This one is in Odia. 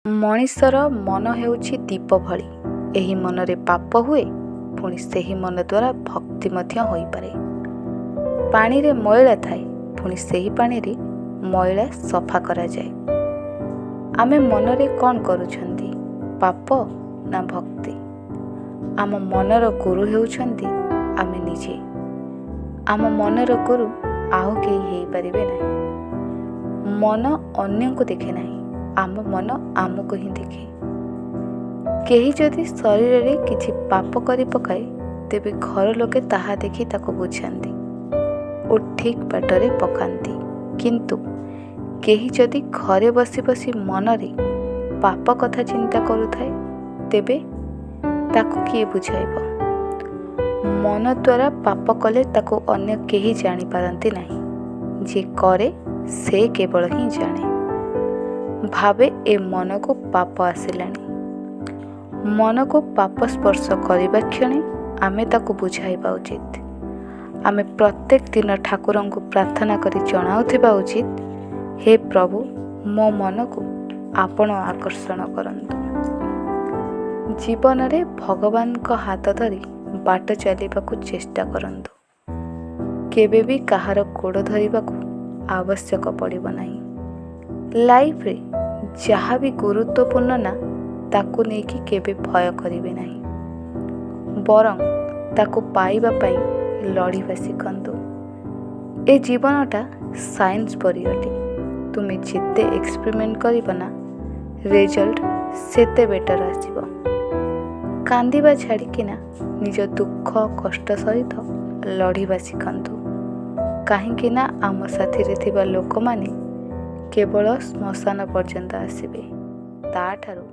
ମଣିଷର ମନ ହେଉଛି ଦୀପ ଭଳି। ଏହି ମନରେ ପାପ ହୁଏ, ପୁଣି ସେହି ମନ ଦ୍ୱାରା ଭକ୍ତି ମଧ୍ୟ ହୋଇପାରେ। ପାଣିରେ ମଇଳା ଥାଏ, ପୁଣି ସେହି ପାଣିରେ ମଇଳା ସଫା କରାଯାଏ। ଆମେ ମନରେ କ'ଣ କରୁଛନ୍ତି, ପାପ ନା ଭକ୍ତି? ଆମ ମନର ଗୁରୁ ହେଉଛନ୍ତି ଆମେ ନିଜେ। ଆମ ମନର ଗୁରୁ ଆଉ କେହି ହେଇପାରିବେ ନାହିଁ। ମନ ଅନ୍ୟଙ୍କୁ ଦେଖେ ନାହିଁ, ଆମ ମନ ଆମକୁ ହିଁ ଦେଖେ। କେହି ଯଦି ଶରୀରରେ କିଛି ପାପ କରି ପକାଏ, ତେବେ ଘର ଲୋକେ ତାହା ଦେଖି ତାକୁ ବୁଝାନ୍ତି ଓ ଠିକ୍ ବାଟରେ ପକାନ୍ତି। କିନ୍ତୁ କେହି ଯଦି ଘରେ ବସି ବସି ମନରେ ପାପ କଥା ଚିନ୍ତା କରୁଥାଏ, ତେବେ ତାକୁ କିଏ ବୁଝାଇବ? ମନ ଦ୍ୱାରା ପାପ କଲେ ତାକୁ ଅନ୍ୟ କେହି ଜାଣିପାରନ୍ତି ନାହିଁ। ଯିଏ କରେ ସେ କେବଳ ହିଁ ଜାଣେ। ଭାବେ ଏ ମନକୁ ପାପ ଆସିଲାଣି। ମନକୁ ପାପ ସ୍ପର୍ଶ କରିବା କ୍ଷଣି ଆମେ ତାକୁ ବୁଝାଇବା ଉଚିତ। ଆମେ ପ୍ରତ୍ୟେକ ଦିନ ଠାକୁରଙ୍କୁ ପ୍ରାର୍ଥନା କରି ଜଣାଉଥିବା ଉଚିତ, ହେ ପ୍ରଭୁ, ମୋ ମନକୁ ଆପଣ ଆକର୍ଷଣ କରନ୍ତୁ। ଜୀବନରେ ଭଗବାନଙ୍କ ହାତ ଧରି ବାଟ ଚାଲିବାକୁ ଚେଷ୍ଟା କରନ୍ତୁ। କେବେ ବି କାହାର ଗୋଡ଼ ଧରିବାକୁ ଆବଶ୍ୟକ ପଡ଼ିବ ନାହିଁ। ଲାଇଫରେ ଯାହା ବି ଗୁରୁତ୍ୱପୂର୍ଣ୍ଣ ନା, ତାକୁ ନେଇକି କେବେ ଭୟ କରିବେ ନାହିଁ, ବରଂ ତାକୁ ପାଇବା ପାଇଁ ଲଢ଼ିବା ଶିଖନ୍ତୁ। ଏ ଜୀବନଟା ସାଇନ୍ସ ପରି ଅଟେ। ତୁମେ ଯେତେ ଏକ୍ସପେରିମେଣ୍ଟ କରିବ ନା, ରେଜଲ୍ଟ ସେତେ ବେଟର୍ ଆସିବ। କାନ୍ଦିବା ଛାଡ଼ିକିନା ନିଜ ଦୁଃଖ କଷ୍ଟ ସହିତ ଲଢ଼ିବା ଶିଖନ୍ତୁ, କାହିଁକି ନା ଆମ ସାଥିରେ ଥିବା ଲୋକମାନେ କେବଳ ଶ୍ମଶାନ ପର୍ଯ୍ୟନ୍ତ ଆସିବେ, ତାଠାରୁ